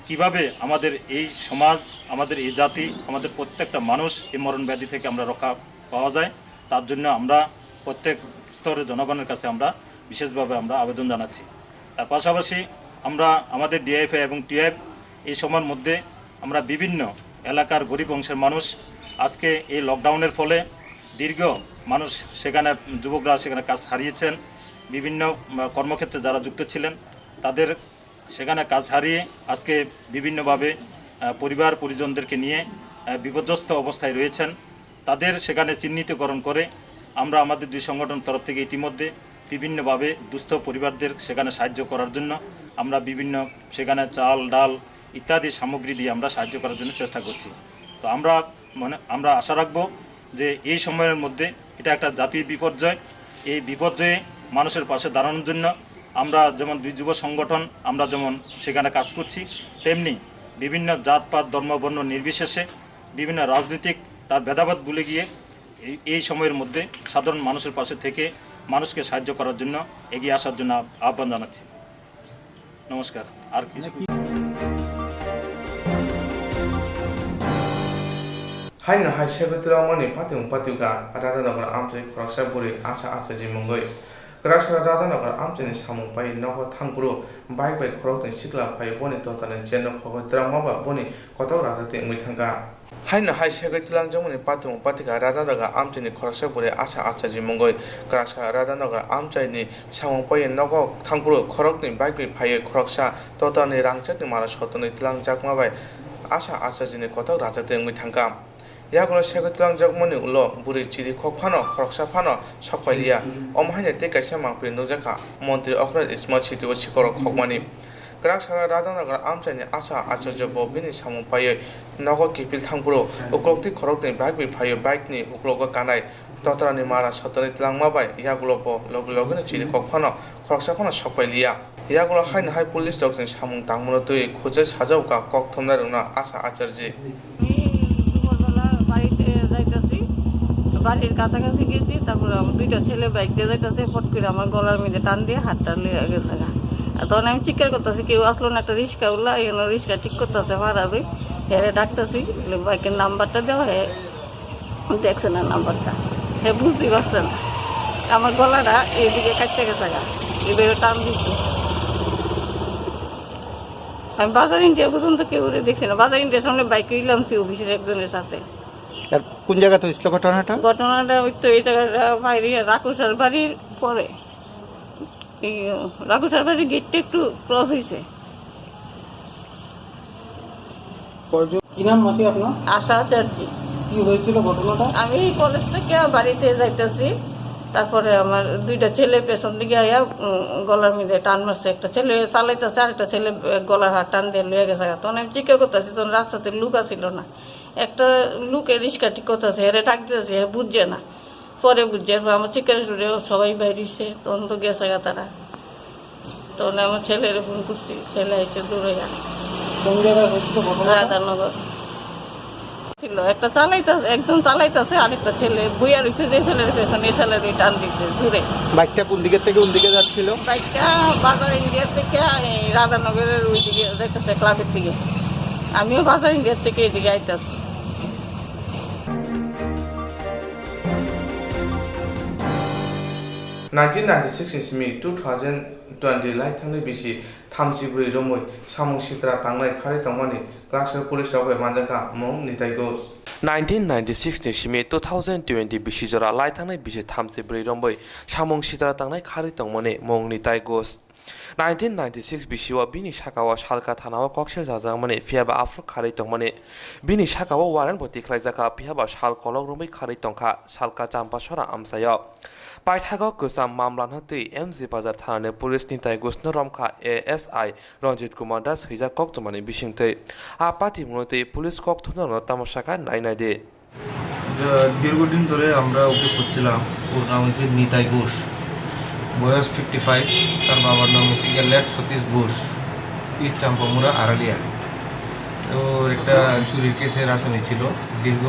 কিভাবে আমাদের এই সমাজ, আমাদের এই জাতি, আমাদের প্রত্যেকটা মানুষ এই মরণ ব্যাধি থেকে আমরা রক্ষা পাওয়া যায়, তার জন্য আমরা প্রত্যেক স্তরের জনগণের কাছে আমরা বিশেষভাবে আমরা আবেদন জানাচ্ছি। তার পাশাপাশি আমরা আমাদের ডিআইএফআই এবং টিআইএফ এই সময়ের মধ্যে আমরা বিভিন্ন এলাকার গরিব অংশের মানুষ আজকে এই লকডাউনের ফলে দীর্ঘ মানুষ সেখানে, যুবকরা সেখানে কাজ হারিয়েছেন, বিভিন্ন, উম, কর্মক্ষেত্রে যারা যুক্ত ছিলেন তাদের সেখানে কাজ হারিয়ে আজকে বিভিন্নভাবে, আহ, পরিবার পরিজনদেরকে নিয়ে, আহ, বিপর্যস্ত অবস্থায় রয়েছেন। তাদের সেখানে চিহ্নিতকরণ করে আমরা আমাদের দুই সংগঠন তরফ থেকে ইতিমধ্যে বিভিন্নভাবে দুস্থ পরিবারদের সেখানে সাহায্য করার জন্য আমরা বিভিন্ন সেখানে চাল, ডাল ইত্যাদি সামগ্রী দিয়ে আমরা সাহায্য করার জন্য চেষ্টা করছি। তো আমরা মনে, আমরা আশা রাখবো যে এই সময়ের মধ্যে এটা একটা জাতীয় বিপর্যয়, এই বিপর্যয়ে মানুষের পাশে দাঁড়ানোর জন্য আমরা যেমন দুই যুব সংগঠন, আমরা যেমন সেখানে কাজ করছি, তেমনি বিভিন্ন জাতপাত, ধর্ম, বর্ণ নির্বিশেষে বিভিন্ন রাজনৈতিক তার ভেদাভেদ ভুলে গিয়ে এই, এই সময়ের মধ্যে সাধারণ মানুষের পাশে থেকে মানুষকে সাহায্য করার জন্য এগিয়ে আসার জন্য আহ্বান জানাচ্ছি। নমস্কার। আর কিছু Haino hai Sekoitwlangmani patimung patikha Radhanagar amchai khoroksa bwrwi Asha Acharya mungwi. Kwraksara Radhanagar amchaini samung pai nogo thangphuru bike bai khoroknwi sikla phai boni dotarni chain no khogwi twlangma ba boni kotok rajak twi wngwi thangkha. Haino hai segwi twlangjakmani patimung patikha Radhanagar amchaini khoroksa bwrwi Asha Acharya mungwi. Kwraksara Radhanagar amchaini samung pai nogo thangphuru khoroknwi bike bai phaiwi khoroksa dotarni rangchakni mala sotonwi twlangjakma bai Asha Acharyani kotok rajak twi wngwi thangkha. Yagulo segwi twlangjakmani ulo bwrwi chiri kok phano khoroksa phano sok pai liya. Omo haino tei kaisa mangpili nukjakha montri Okra Smart City o sikoro khokmani. Kwraksara Radhanagar amchaini Asha Acharya bo bini samung paiwi nogo kiphil thangphuru uklok twi khoroknwi bike bai phaiwi bike ni uklogo kanai dotarni mala sotonwi twlangma bai yagulo bo logi logino chiri kok phano khoroksa phano sok pai liya. Yagulo haino hai police rokni samung tangmano twi khujai sajao ka kok thumnai rokno Asha Acharya. আমি দুপুরবেলা বাড়িতে যাইতাছি, বাড়ির কাছাকাছি গেছি, তারপরে আমার দুইটা ছেলে বাইক দিয়ে যাইতাছে, ফট করে আমার গলার মধ্যে টান দিয়ে হাতটা লইয়া গেছে গা। আর তখন আমি চিৎকার করতেছি, কেউ আসলো না, একটা রিক্সা উল্লা, এখানে রিক্সা ঠিক করতেছে ভাড়া রই, হেরে ডাকতেছি, বলে, "বাইকের নাম্বারটা দেওয়া হে।" দেখছে না নাম্বারটা, হে বুঝতেই পারছে না। আমার গলাটা এইদিকে কাটতে গেছে গা, এইভাবে টান দিচ্ছে। আমি বাজার ইন্ডিয়া পর্যন্ত কেউ দেখছি না, বাজার ইন্ডিয়ার সামনে বাইক লামছি অফিসের একজনের সাথে। আর কোন জায়গাতে হয়েছিল ঘটনাটা? ঘটনাটা ওই তো এই জায়গাটা বাইরে রাকুসার বাড়ির পরে। এই রাঘুসার বাড়ির গেটটা একটু ক্রস হয়েছে। কয়জন? কি নাম মাসি আপনার? আশা চ্যাটার্জি। কি হয়েছিল ঘটনাটা? আমি কলেজ থেকে বাড়িতে যাইতেছি, তারপরে আমার দুইটা ছেলে পেছন দিকে আইয়া, উম, গলার মধ্যে টান মারছে। একটা ছেলে চালাইতেছে, আর একটা ছেলে, আহ, গলার হাত টান দিয়ে লইয়া গেছে। তখন আমি চিৎকার করতেছি, তখন রাস্তাতে লোক আসিল না। একটা লোকে রিক্সা ঠিক করতেছে, এরে ডাক দিতেছে, হে বুঝছে না। পরে বুঝছি, এরপর আমার চিৎকার শুনে সবাই বাইরেছে, তখন তো গেছে গা তারা। তখন আমার ছেলেরে ফোন করছি, ছেলে আইসে দৌড়াইয়া। কোন জায়গায় হয়েছিল ঘটনাটা? রাধানগর। ছিল একটা চালাইতে, একজন চালাইতেছে, আরেকটা ছেলে বইয়া রয়েছে, যে ছেলের পেছনে, এই ছেলের ওই টান দিছে জুড়ে। বাইকটা কোন দিকে থেকে কোন দিকে যাচ্ছিল? বাইকটা বাজার ইন্ডিয়া থেকে এই রাধানগরের ওই দিকে যাইতেছে, ক্লাবের দিকে। আমিও বাজার ইন্ডিয়া থেকে এদিকে আইতেছি। Nineteen ninety-six ni simi two thousand twenty lai thangni bisi thamchi bwrwi romwi samung sitra tangnai kharwi tongmani Kwraksar police rok bai manjakha mung Nitai Ghosh. Nineteen ninety-six ni simi two thousand twenty bisi jora lai thangnai bisi thamchi bwrwi romwi samung sitra tangnai kharwi tongmani mung Nitai Ghosh. Nineteen ninety-six bisio bini sakao Salka thanao kokse jajakmani, phiyaba aphuru kharwi tongmani. Bini sakao warrant bo tikhlaijakha, phiyaba sal kolok romwi kharwi tongkha, Salka Champasora amchaio. Paithago kwcham mamla no twi M G Bazar thanani police ni tai gusno romkha A S I Ranjit Kumar Das hwijak koktwmani bisingtwi. A patimungno twi police kokthumnarokno tamo sakha nai naidi. যে দীর্ঘদিন ধরে আমরা ওকে খুঁজছিলাম। ওর নাম হচ্ছে নিতাই ঘোষ, বয়স fifty five. তার বাবার নাম হচ্ছে গিয়ে লেট সতীশ ঘোষ, ইস্ট চাম্পামুড়া, আড়ালিয়া। ওর একটা চুরির কেসের আসামি ছিল। দীর্ঘ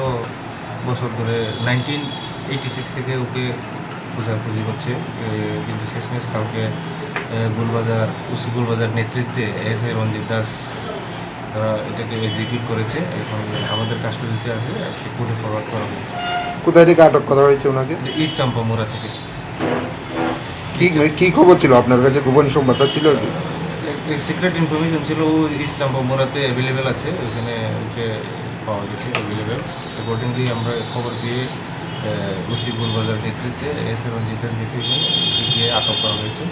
বছর ধরে, নাইনটিন এইটি সিক্স থেকে ওকে খোঁজাখুঁজি করছে, এ, কিন্তু শেষমেশ কালকে, এ, গোলবাজার, ওসি গোলবাজার নেতৃত্বে এসআই রঞ্জিত দাস তারা এটাকে এক্সিকিউট করেছে। এখন আমাদের কাস্টডিতে আছে, আজকে কোর্টে ফরওয়ার্ড করা হয়েছে। কোথায় থেকে আটক করা হয়েছে ওনাকে? ইস্ট চাম্পামুড়া থেকে। কি, মানে, কি খবর ছিল আপনার কাছে? গোপন সংবাদটা ছিল কি? এই সিক্রেট ইনফরমেশন ছিল, ও ইস্ট চাম্পামুড়াতে অ্যাভেলেবেল আছে, ওখানে ওকে পাওয়া গেছে অ্যাভেলেবেল। অ্যাকর্ডিংলি আমরা খবর দিয়ে, আহ, ওসি গোলবাজার নেতৃত্বে এসআই রঞ্জিত দাস গেছে, ওখানে গিয়ে আটক করা হয়েছে।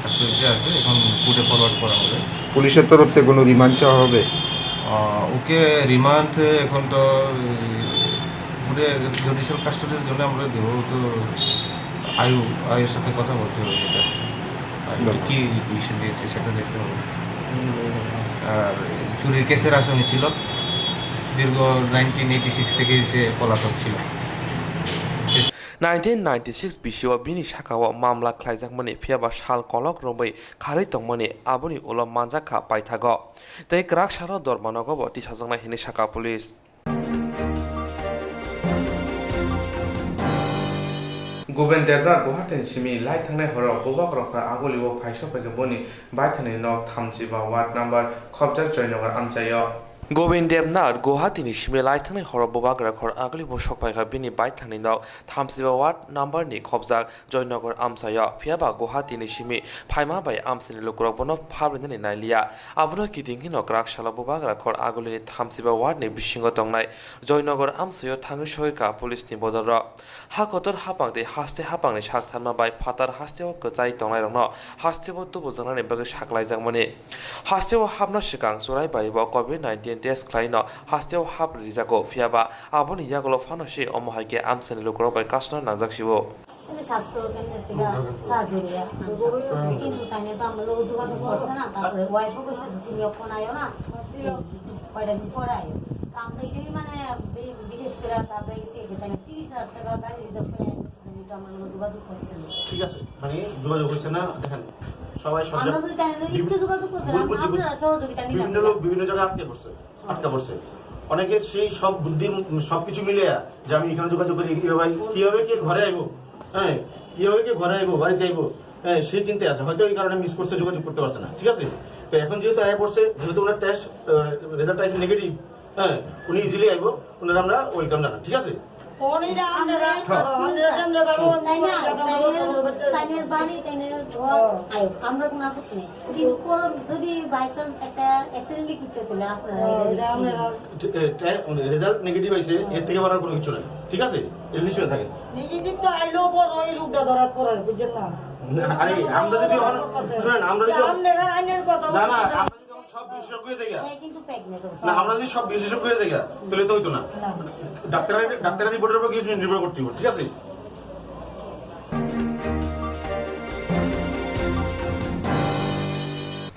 কাস্টডিতে আছে, এখন কোর্টে ফরওয়ার্ড করা হবে। পুলিশের তরফ থেকে কোনো রিমান্ড চাওয়া হবে? আহ, ওকে রিমান্ড এখন তো, উম, কোর্টে জুডিশিয়াল কাস্টডির জন্য আমরা দেবো তো, আয়ু, আয়ুর সাথে কথা বলতে হবে এটা। আর ধন্যবাদ। কি রিলেশন দিয়েছে সেটা দেখতে হবে। আর চুরির কেসের আসামি ছিল, দীর্ঘ নাইনটিন এইটি সিক্স থেকে সে পলাতক ছিল। Nineteen ninety-six bisio bini sakao mamla khlaijakmani, phiyaba sal kolok romwi kharwi tongmani, aboni ulo manjakha paithago. Tei kwrak salo dormanogo bo tisajaknai hinwi sakha police. Govind Debnath Guwahati ni simi lai thangnai horo bubak rokha aguli o phaiso phaikha boni baithani nok thamchiba ward number khobjak Joynagar amchaio. Govind Debnath Guwahati ni simi lai thangnai horo bubak rokha aguli bo sok phaikha bini baithani nok thamchiba ward number ni khobjak Joynagar amchaio, phiyaba Guwahati ni simi phaima bai amchaini lukurok bono phabrinani nailiya. Abono kiting hino kwrak salo bubagra khor agulini thamchiba ward ni bisingo tongnai Joynagar amchaio thangwi soika police ni bodolrok. Ha kotor hapang tei haste hapangni sak tharma bai phatar hasteo kwchai tongnairokno hasteo tubujaknani bagwi saklaijakmani. Hasteo hapna swkang Churaibari bo covid nineteen test khlaino hasteo hap rijago, phiyaba aboni yagulo phano se omo hai khe amchaini lukurok bai kasno nangjak sio. কিন্তু স্বাস্থ্য কেন্দ্র থেকে সাহায্য নিয়ে আসতাম। কিন্তু তাই নিয়ে তো আমার লোক যোগাযোগ করছে না, তারপরে ওয়াইফও কইছে যে তুমি এখন আইও না, এই কয়টা দিন পরে আইও। তো আমরা এটাই মানে বি-, বিশেষ করে তারপরে গেছি এই যে তাই না তিরিশ হাজার টাকা গাড়ি রিজার্ভ করে আইছি, তাই একটু আমার লোক যোগাযোগ করছে না। ঠিক আছে, মানে যোগাযোগ হয়েছে না, দেখেন সবাই সব আমরা জায়গা-, যদি তাই নিয়ে একটু বিভিন্ন-, যোগাযোগ করতে ভুল পারলাম, বুঝছি, বুঝছি। আপনারা সহযোগিতা নিলাম বিভিন্ন না। লোক বিভিন্ন জায়গায় আটকে পড়ছে। আটকা পড়ছে। অনেকের সেই সব বুদ্ধি, উম, সবকিছু মিলে যে আমি এখানে যোগাযোগ করি, কিভাবে, কিভাবে কি ঘরে আইবো, হ্যাঁ, কিভাবে কি ঘরে আইবো, বাড়িতে আইবো, হ্যাঁ, সেই চিন্তায় আছে। হয়তো এই কারণে মিস করছে, যোগাযোগ করতে পারছে না, ঠিক আছে? তো এখন যেহেতু আয়া পড়ছে, যেহেতু ওনার টেস্ট, আহ, রেজাল্ট আছে নেগেটিভ, হ্যাঁ, উনি ইজিলি আইবো, ওনারা আমরা ওয়েলকাম জানাই, ঠিক আছে? ফোন এটা আপনারা, হ্যাঁ। আপনারা জানলে ভালো, তাই না? তাই না? তাই না? বাড়ি, তাই না? ঘর, আয়, আমরা কোনো আপত্তি নেই। কিন্তু করোনা যদি বাই চান্স একটা অ্যাক্সিডেন্টলি কিছু হলে আপনারা হ্যাঁ, এটা এটা আমরা কি? এ, এ, রেজাল্ট নেগেটিভ আইছে, এর থেকে বাড়ার কোনো কিছু নাই, ঠিক আছে? এটা নিশ্চয় থাকে। নেগেটিভ তো আইলেও পর ওই রোগটা ধরা পড়ে, বুঝছেন না? না, আরে, আমরা যদি এখন, শুনেন, আমরা যদি আপনারা আইনের কথা না, না, বলছেন। আমরা যদি এখন সব বিশেষজ্ঞ হয়ে যাই, হ্যাঁ, কিন্তু প্রেগনেন্ট না, আমরা যদি সব বিশেষজ্ঞ হয়ে যাই, তাহলে তো হইতো না। না। ডাক্তারের, ডাক্তারের রিপোর্টের উপর কিছু নির্ভর করতে হবে, ঠিক আছে?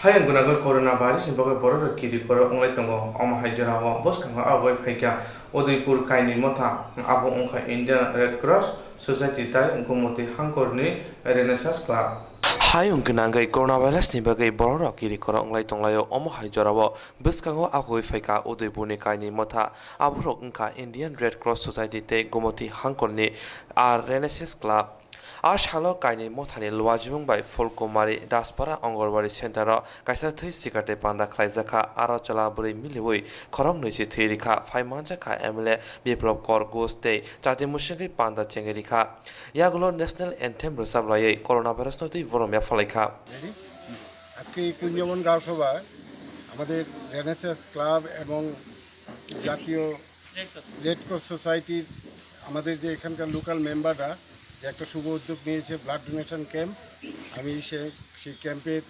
Hayung gwnagwi corona virus ni bagwi borok rok kiri koro wnglai tongo. Omo hai jora o bwskango aboni phaikha Udaipur kainwi motha, abo wngkha Indian Red Cross Society tai Gomoti Hangkor ni Renaissance Club. Hayung gwnagwi corona virus ni bagwi borok rok kiri koro wnglai tonglaio. Omo hai jora o bwskango aboni phaikha Udaipur ni kainwi motha, abo rok wngkha Indian Red Cross Society tei Gomoti Hangkor ni R Renaissance Club. A salo kainwi mothani luajimung bai Phulkumari Daspara Anganwadi Center o kaisa thwi sikar tei panda khlaijakha. Aro chwla bwrwi miliwi khoroknwi se thwi rikha. Phai manjakha M L A Biplab Kor Ghosh tei chati mwswngwi panda chengwi rikha. Yagulo National Anthem rwchap laiwi coronavirus no twi borom yaphalaikha. আজকে এই পুণ্যবন গাঁও সভায় আমাদের renaissance club এবং জাতীয় red cross সোসাইটির আমাদের যে এখানকার লোকাল মেম্বাররা যে একটা শুভ উদ্যোগ নিয়েছে, ব্লাড ডোনেশন ক্যাম্প, আমি সে সেই ক্যাম্পের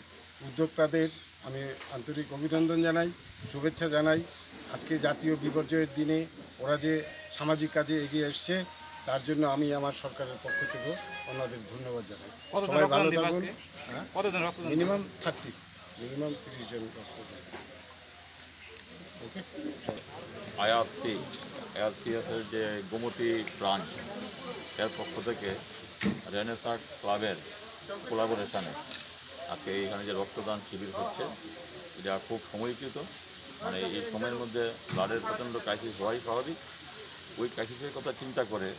উদ্যোক্তাদের আমি আন্তরিক অভিনন্দন জানাই, শুভেচ্ছা জানাই। আজকে জাতীয় বিপর্যয়ের দিনে ওরা যে সামাজিক কাজে এগিয়ে এসছে, তার জন্য আমি আমার সরকারের পক্ষ থেকেও ওনাদের ধন্যবাদ জানাই। কতজন সবাই ভালো রক্তদান দিল থাকুন। আজকে? হ্যাঁ? কতজন রক্তদান দিল? মিনিমাম থার্টি, মিনিমাম তিরিশ জন রক্তদান। ওকে। আইআরসি, আইআরসিএস এর যে গোমতী ব্রাঞ্চ, এর পক্ষ থেকে রেনেসা ক্লাবের কোলাবোরেশনে আজকে এইখানে যে রক্তদান শিবির হচ্ছে, এটা খুব সময়োচিত। মানে, এই সময়ের মধ্যে ব্লাডের প্রচণ্ড ক্রাইসিস হওয়াই স্বাভাবিক। ওই ক্রাইসিসের কথা চিন্তা করে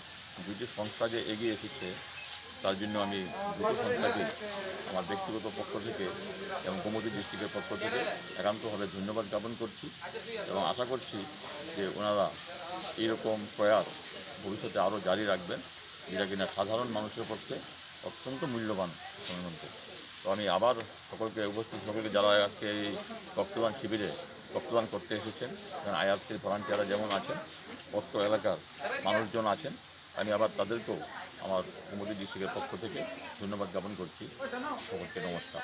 দুটি সংস্থা যে এগিয়ে এসেছে, তার জন্য আমি দুটো সংস্থাকে আমার ব্যক্তিগত পক্ষ থেকে এবং গোমতী ডিস্ট্রিক্টের পক্ষ থেকে একান্তভাবে ধন্যবাদ জ্ঞাপন করছি এবং আশা করছি যে ওনারা এইরকম প্রয়াস ভবিষ্যতে আরও জারি রাখবেন, যেটা কিনা সাধারণ মানুষের পক্ষে অত্যন্ত মূল্যবান সময় মধ্যে। তো আমি আবার সকলকে, উপস্থিত সকলকে, যারা আজকে এই রক্তদান শিবিরে রক্তদান করতে এসেছেন, এখানে আইআরসির ভলান্টিয়াররা যেমন আছেন, অত্র এলাকার মানুষজন আছেন, আমি আবার তাদেরকেও আমার গোমতী ডিস্ট্রিক্টের পক্ষ থেকে ধন্যবাদ জ্ঞাপন করছি। সকলকে নমস্কার।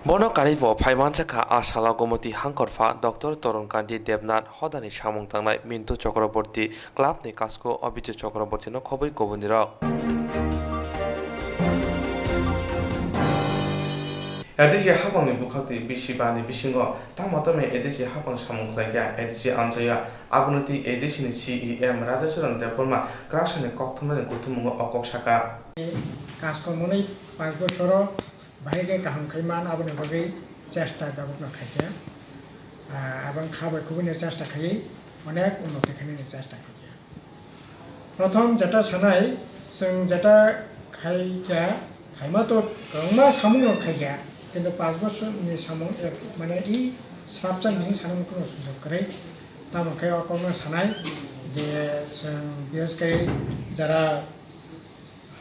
Bono karwi bo phai manjakha a salo Gomoti hangkhorpha Doctor Torun Kanti Debnath, hodani samung tangnai Mintu Chakraborty, club ni kasko Abhijit Chakraborty no khobwi kubuni rok. A D C hapang ni bwkhak twi bisi ba ni bisingo tamo tamo A D C hapang samung khlai kha, A D C amchai ya, abono twi A D C ni C E M Radha Charan Debbarma kwrak sani kok thumnani kuthumungo o kok sakha. Kasko mwnwi panch bosoro bahai khe kaham khai man, aboni bagwi chesta bebak no khai khe, ah, abang kha bai kubui no chesta khai, onek unnoti khainani chesta khai khe. Prothom jeta sanai, chwng jeta khai khe, khaima to kwbangma samung no khai khe, kintu panch bosor ni samung ek, mane i srapsa ni sanani kuno sujok kwrwi. Tamo khe o kokno sanai je chwng bises khai jara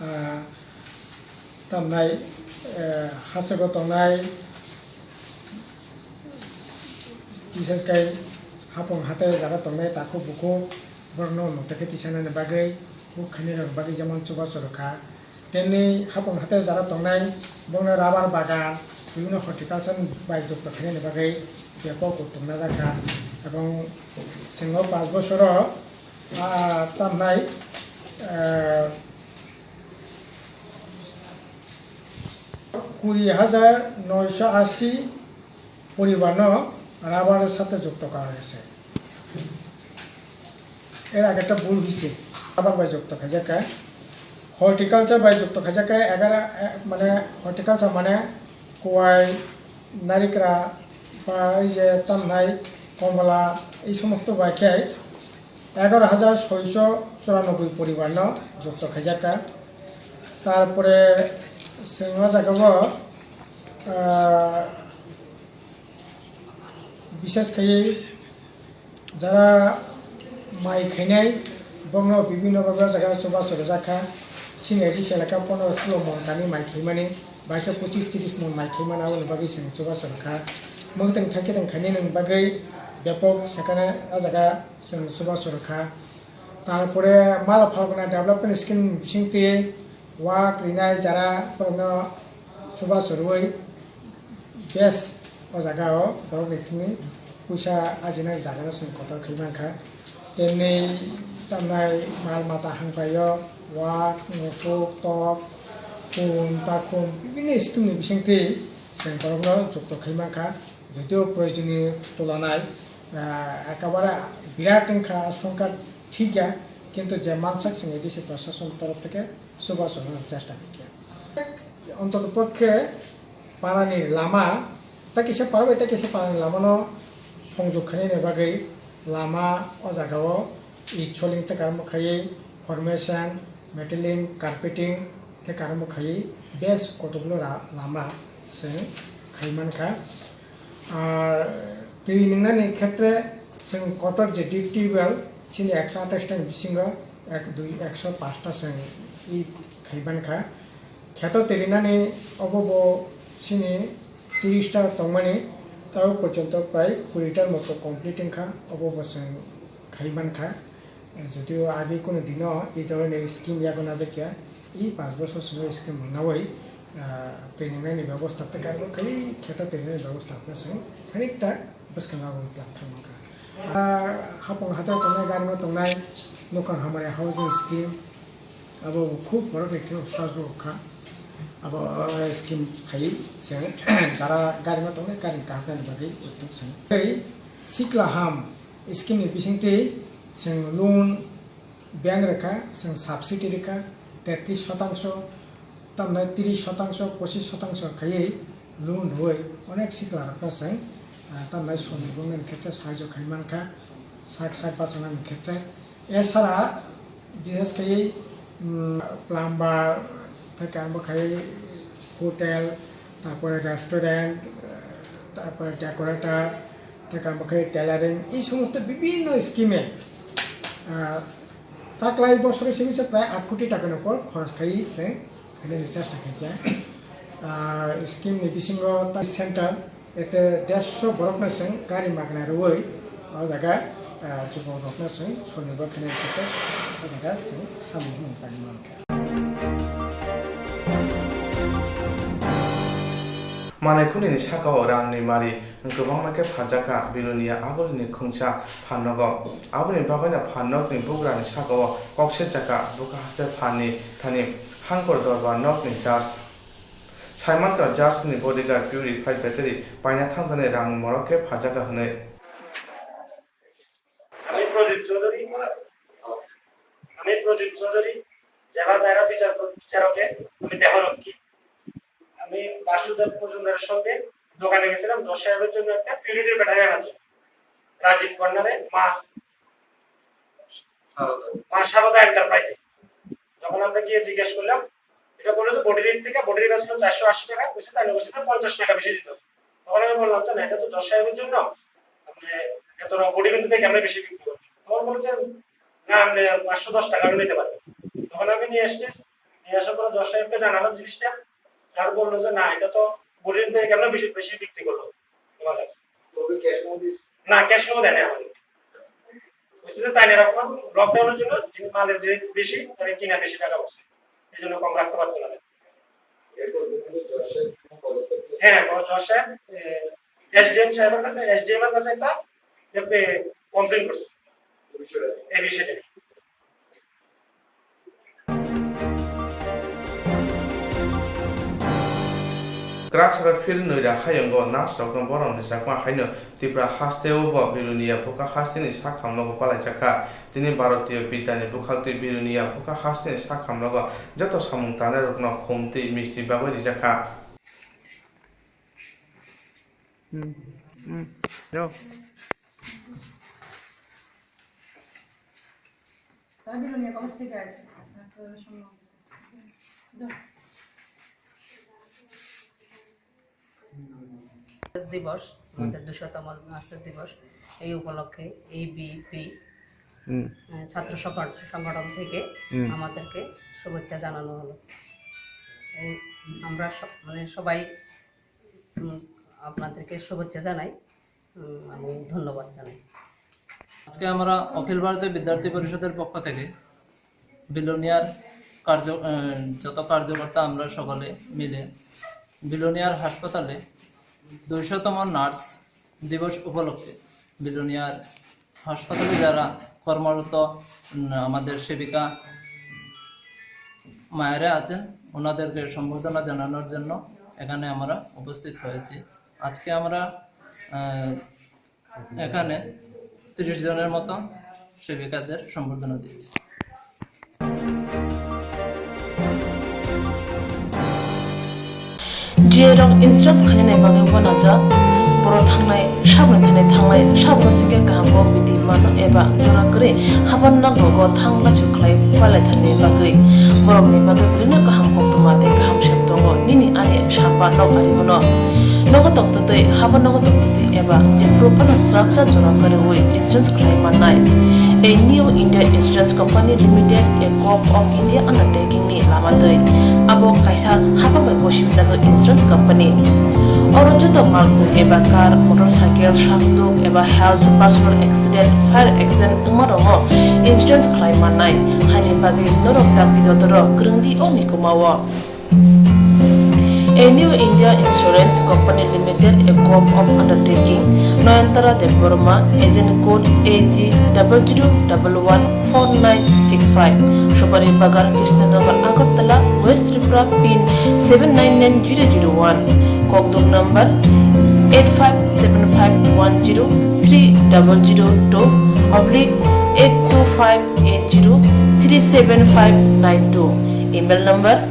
ah, tamnai, eh, hasteo tongnai, bises khai hapung hatai jaga tongnai takhuk bukhuk, borokno motokhe tisanani bagwi, buk khainai rok bagwi jemon chubachu rwkha. Temni hapung hatai jaga tongnai, bongno rubber bagan, bibhinno horticulture bai jukto khainani bagwi bepok uddog najak kha. Ebong chwng o panch bosoro, ah, tamnai, ah, kuri hajar noisho ashi poribar no rubber sate jukto kara gese. Er age ekta bul hoise, rubber bai jukto khaijak kha, horticulture bai jukto khaijak kha, egaro, eh, mane horticulture mane kuwai, narikra, ba ei je tamnai, komla, ei somosto bai khe egaro hajar soisho churanobboi poribar no jukto khaijak kha. Tarpore chwng o jaga o, ah, bises khai jara mai khainai, bongno bibhinno bhabe o jaga chubachu rwjak kha. Chini A D C elaka pondro sulo mon kami mai khaimani, bai khe pochis tris mon mai khaimani, aboni bagwi chwng chubachu rwkha. Mwktwng thai khe tong khainani bagwi bepok sekheno o jaga chwng chubachu rwkha. Tarpore Mala Phalguna Development Scheme bisingtwi wak rinai jara borokno chubachu rwui bes o jaga o borokni thani puisa ajinai jaga no chwng kotor khai mankha. Temni tamnai mal mata hangpaio wak, musuk, tok, khum, takhum bibhinno scheme ni bisingtwi chwng borokno jukto khai mankha. Jotio proyojoni tulanai, ah, ekebare birat wngkha, songkha thik ya, kintu je mansak chwng A D C prosason torof theke chubachu rwna chesta khaikha. Ontoto pokhe parani lama, ta kisa para bai ta kisa parani lamano songjok khainani bagwi lama o jagao rit soling tei karmo khaiwi formation, metalling, carpeting, tei karmo khaiwi bes kotokgulo ra-, lama chwng khai mankha. Ar twi nwngnani khetre chwng kotor je deep tubewell chini ekso atais ni bisingo ek, dui, ekso paanch ta chwng i khai mankha. Kheto twi rinani obo bo chini tiris ta tongmani, tabuk porjonto prai kuri ta moto complete wngkha, obo bo chwng khai mankha. Jotio age kunu dino e dhoroner scheme yago najakya, e panch bosor simi scheme manawi Ah, twi nwngnani bebosta tei khe khe kheto twi nwngnani bebosta khe se khanikta bwskango aboni tlang thangmankha. Ah, hapung hathai tongnai, garingo tongnai, nukhang hamari housing scheme, abo khub borokni thani usajwk kha. Abo, ah, scheme khai se jara garingo tongnai, garing kaham bagwi uitok se. Tei sikla ham scheme ni bisingtwi chwng loan bank rwkha, chwng subsidy rwkha, tetris shotangso, tamni tris shotangso, pochis shotangso khaiwi loan rwui onek siklarokno chwng, ah, tamni swnwi bumnani khetre sahajyo khai mankha, sak sak bachanani khetre. Esara bishesh khaiwi, mm, plumber, theke amo khai hotel, tarpore restaurant, tarpore decorator, theke amo khai tailoring, ei somosto bibhinno scheme-e, ah, taklai bosoro simi se prai aat koti takani upor khoros khai se khainani chesta khaikha. Ah, scheme ni bisingo ta center ete dersho borokno chwng gari magna rwui o jaga, ah, jubokrokno chwng swnwi bo khainani kheto o jaga chwng samung hwnwi tangwi mankha. Manaikunini sakao rangni mari kwbangma khe phajakha Bilonia Agulini khungsa phannogo. Aboni bagwino phannokni bugrani sakao kok sirjakha bwkha haste phanni thani Hangkor Dorbar nokni judge. Saimankha judge ni bodyguard purified battery paina thangthani rang morok khe phajakha hwnwi. আমি প্রদীপ চৌধুরী, আমি প্রদীপ চৌধুরী, জেলা দায়রা বিচার, বিচারকের আমি দেহরক্ষী। আমি বাসুদেব মজুমদারের সঙ্গে দোকানে গেছিলাম জজ সাহেবের জন্য একটা পিউরিটির ব্যাটারি আনার জন্য। রাজীব কর্নারে মা, মা সারদা এন্টারপ্রাইজে। যখন আমরা গিয়ে জিজ্ঞেস করলাম, এটা বললো যে বডি রেট থেকে, বডি রেট আসলে চারশো আশি টাকা, বলছে তাই বলছে না, পঞ্চাশ টাকা বেশি দিতে হবে। তখন আমি বললাম যে না, এটা তো জজ সাহেবের জন্য, আপনি এত বডি কিন্তু থেকে আমরা বেশি বিক্রি করবো। তখন বললো যে না, আপনি পাঁচশো দশ টাকা নিতে পারবেন। তখন আমি নিয়ে এসেছি, নিয়ে আসার পরে জজ সাহেবকে জানালাম জিনিসটা। স্যার বললো যে না, এটা তো বডি রেট থেকে আমরা বেশি বেশি বিক্রি করলো তোমার কাছে। না, ক্যাশ মেমো দেয় না আমাদের। বুঝতে তাই না, এরকম লকডাউনের জন্য যে মালের যে বেশি, তাহলে কিনা বেশি টাকা পড়ছে, এই জন্য কম রাখতে পারতো না। এরপর বিভিন্ন জজ সাহেব কোনো পদক্ষেপ নিয়েছেন? হ্যাঁ, বড় জজ সাহেব, এ, এসডিএম সাহেবের কাছে, এসডিএম এর কাছে একটা, একটা কমপ্লেন করছে এই বিষয়টা নিয়ে। Kwrak sara phil nwi ra hayungo nurse rokno borom rijakma haino Tripura hasteo bo Bilonia bwkha hasteni sakhamlogo palaijakha. Tini Bharatiya Vidyani bwkhaktwi Bilonia bwkha hasteni sakhamlogo joto samung tangnai rokno khum twi misti bagwi rijakha. Hmm. Hmm. Yo. Nurse দিবস, হুম। আমাদের দুশোতম নার্স দিবস। এই উপলক্ষে এবিপি, হুম। আহ, ছাত্র সংগঠন, সংগঠন থেকে, হুম। আমাদেরকে শুভেচ্ছা জানানো হলো। এই আমরা সব, মানে, সবাই, উম, আপনাদেরকে শুভেচ্ছা জানাই। উম, আমি ধন্যবাদ জানাই। আজকে আমরা অখিল ভারতীয় বিদ্যার্থী পরিষদের পক্ষ থেকে বিলোনিয়ার কার্য-, আহ, যত কার্যকর্তা আমরা সকলে মিলে বিলোনিয়ার হাসপাতালে দুইশোতম নার্স দিবস উপলক্ষে বিলোনিয়ার হাসপাতালে যারা কর্মরত, উম, আমাদের সেবিকা মায়েরা আছেন, ওনাদেরকে সম্বর্ধনা জানানোর জন্য এখানে আমরা উপস্থিত হয়েছি। আজকে আমরা, আহ, এখানে ত্রিশ জনের মতো সেবিকাদের সম্বর্ধনা দিয়েছি। J rok insurance khainani bagwi uanajak, borok thangnai saboni thani thangnai sabno singkhe kaham kok bidi mano eba jora kwrwi haban nokrogo thang laisu khlai pailaithani bagwi. Borokni bagwi belino kaham koktwma tei kaham sep tongo nini ani samba nok ari bono. Nogo tongtwtwi, haban nogo tongtwtwi eba jephuru phano srapsa jora kwrwi insurance khlai mannai. A New India Insurance Company Limited, a Corp of India undertaking ni lama twi. Abo kaisa hapang bai bo simi najak insurance company. Oro joto malkhung eba car, motorcycle, sakduk eba health, personal accident, fire accident wngma rokno insurance khlai mannai. Haini bagwi norok dakti dotoro kwrwng di o mikuma o. A New India Insurance Company Limited, a gov of undertaking, Nayantara Debbarma, agent code A G double zero double one four nine six five, Subari Bagan, Krishnanagar, Agartala, West Tripura, pin seven nine nine zero zero one, Kokdum number eight five seven five one zero three double zero two oblique eight two five eight zero three seven five nine two, email number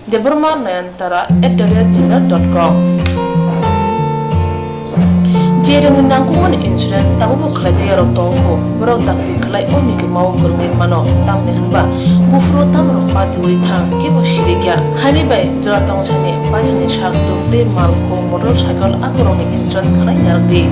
Debbarma Nayantara at the rate gmail dot com. Je rangni nangkukmani insurance tabukbo khlaijak yarok tongkho, borok dakti khlai o nigwmao kwrwngwi mano, tamni hwnba buphuru tamrok patiwi thang, kebo sirikya. Haini bai jora tongsani baithani sak tuk tei mal khung, motor cycle akorokni insurance khlai narwkdi.